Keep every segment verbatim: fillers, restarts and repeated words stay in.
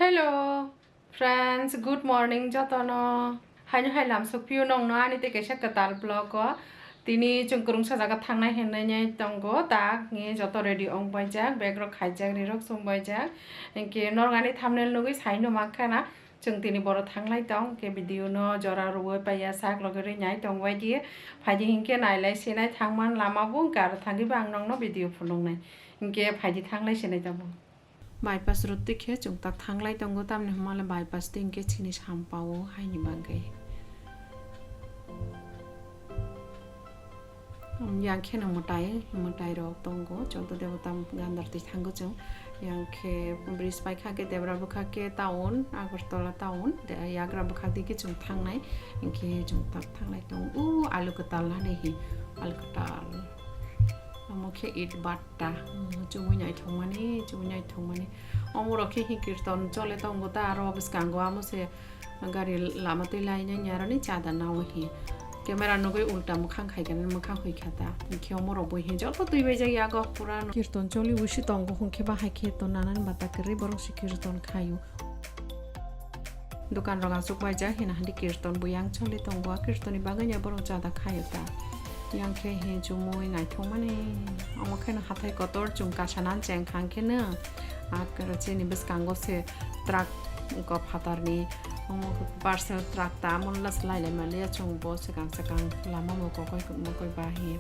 Hello friends, good morning jotono. Haino hai lamsok phio nongno ani tei kaisa kwtal vlog o. Tini chwng kwrwngsa jaga thangnai hinwi tongo, tak ni joto ready ong baijak, bag rok khaijak, ri rok sum baijak. Hinkhe norok ani thumbnail nugwi sai no mankha na, chwng tini boro thanglai tong, hinkhe video no jora rwui paiya, sak logi rwi nai tong bai di. Phaidi hinkhe nailai sinai thangman lama bo, hinkhe aro thangwi bo ang nongno video phunuknai. Hinkhe phaidi thanglai sinai tabuk. Bypass road twi khe chwng tak thanglai tongo, tamni hwnmale bypass twi hinkhe chini sampao haini bagwi. Yang kheno mwtai, mwtai rok tongo, Chondro Debota gandar twi thango chwng. Yang khe bridge paikha khe debra bwkha khe town, Agartala town, de-, yagra bwkha twi khe chwng thangnai, hinkhe chwng tak thanglai tongo. O alu kwtal hani hi, alu kwtal. Omo khe it batta, mm, chumui naithokmani, chumui naithokmani. Omorok khe hi kirton chole tongo ta, aro bwskango amo se gari lama twi lainani aroni chada nawi hi. Camera nugwi ulta mwkhang khaikhe nini mwkhang huikha ta. Hinkhe omorok bo hi joto twi baijak yago pura. Kirton choli usi tongo, hinkhe bahai khe to nanani bata kwrwi borok se kirton khaio. Dukan rok aswk baijak hina handi kirton bo yang choli tongo, a kirtonni bagwi no borok chada khaio ta. Yang khe hi chumui naithokmani, omo kheno hathai kotor chwng kasanan chengkhang kheno, a chini bwskango se truck ko phatarni, omo parcel truck ta amo las lailai maliya chwng bo swkang swkang lama mokol koi mokol ba hi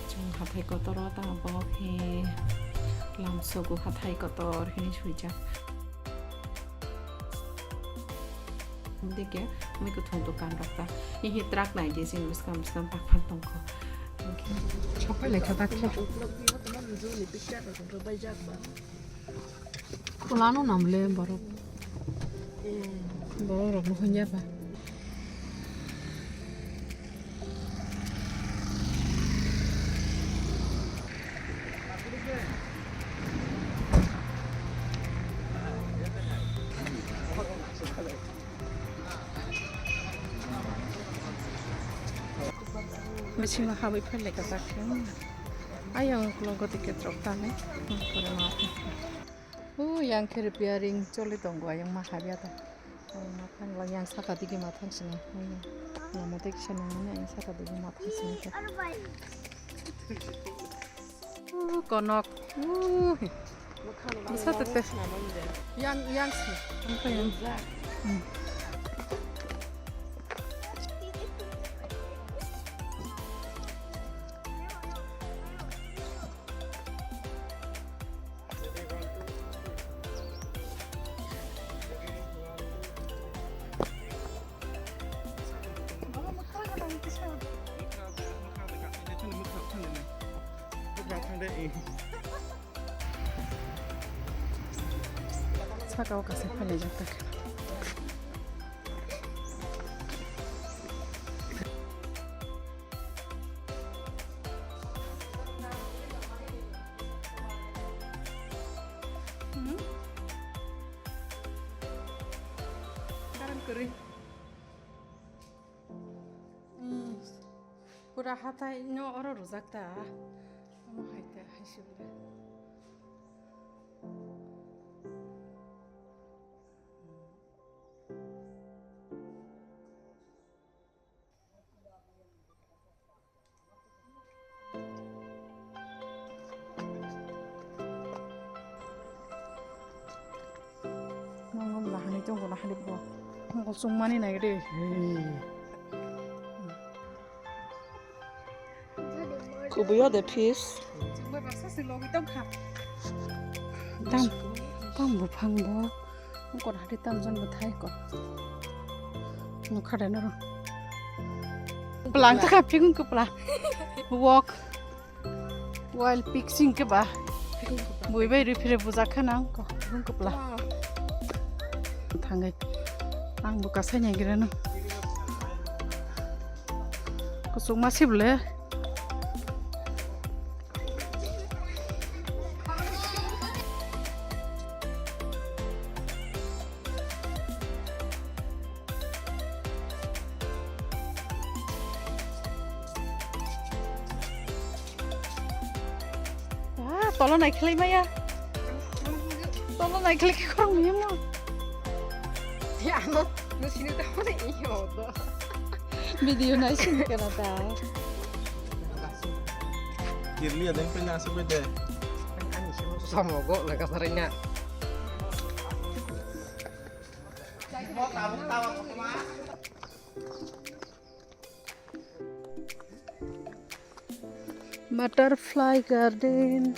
chwng hathai kotoro ta bo hi lamsogo hathai kotor hini swijak. Dike, mui kuthung dukan rok ta. Ihi truck nai di sini bwskang bwskang pak phan tongkho. Sopai lekha ta khe. Khulano namle borok. Borok rok no hwnjak ba. Bisingo habwi phailai kajak khe. Ayang ukulok goti ketrok tani. Pore ma. O yang khe repairing choli tongo, ayang ma habya ta. Ayang ma thang lang, yang saka digi ma thang sini. Lama digi sini, ayang saka digi ma thang sini. O konok. O. Masa tete. Yang, yang si. Apa yang? Hmm. Saka o kaisa phailai jak ta khe. Hmm? Karan kwrwi. Hmm. Pura hathai no oro rwjak ta. Omo hai ta, hai se bwle. Nang lahani tongo lahani bo. Mokol chungmani nai de. Kubui o de fish. Tam, tam buphang bo. Kor hati tam jon bo thai ko. Nukha de noro. Pelang ta kha phikung kepla. Walk. While fixing ke ba. Bui bai ri phire bujak kha nang ko. Phikung kepla. Thangai. Ang bo kasai nai gira no. Kusuk ma sibule. Ah, tolo nai khlai maya. Tolo nai khlai khe khorang miyamo. Ano, no sini ta mana iyo to. Video na sini kana ta. Kirli ada yang pernah sebut deh. Ani sini sama go lega sarenya. Butterfly garden.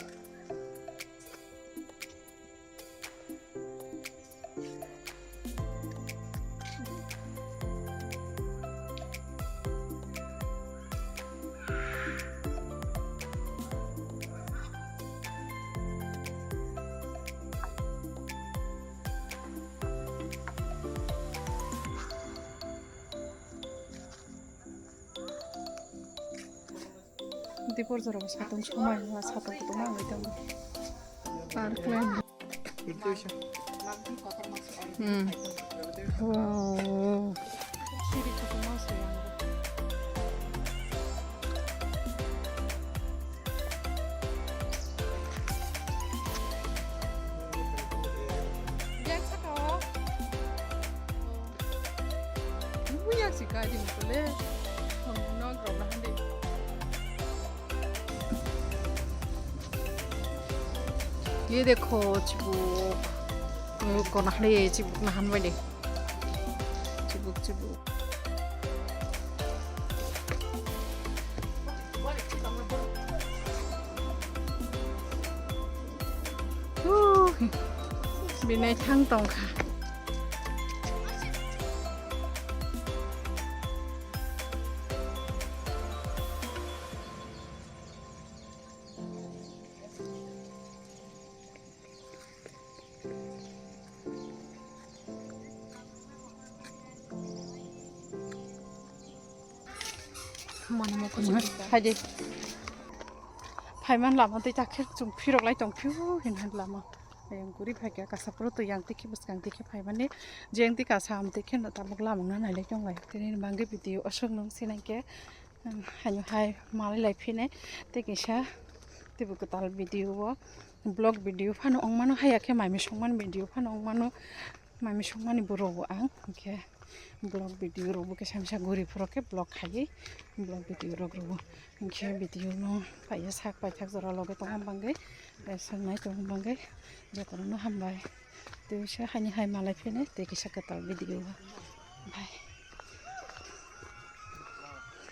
Dipor jora bo satung somai ma satung kutung ma wngwi tongo. Park line. Hmm. Wow. Buya si kai di mukule. Hong nok rok na hande. Ye dekho chibuk. Kono hande chibuk na han bai de. Chibuk chibuk. Huh. Binai thang tongkha. Mani mokon hai de. Phaiman lama tei takhe chung phirok lai tong phiu hin hai lama. Ayang guri phaikha kasa puro to yang tikhe bwskang tikhe phaimani jeng tikha sam tikhe no tabuk lamang na nailai tong lai. Tini bangge video aswk nung sinai khe. Haino hai malai lai phine tei kisa teibo kwtal video o vlog video phano wngmano haya khe mai misongmani video phano wngmano mai misongmani bo rwo ang hinkhe vlog video rokbo kisa misa guri phuru khe vlog khaiwi vlog video rok rwo hinkhe video no phaiya sak paithak jora loge tongma bangwi sangnai tongma bangwi jotono no hambai tei kisa haini hai malai phine tei kisa kwtal video o bye.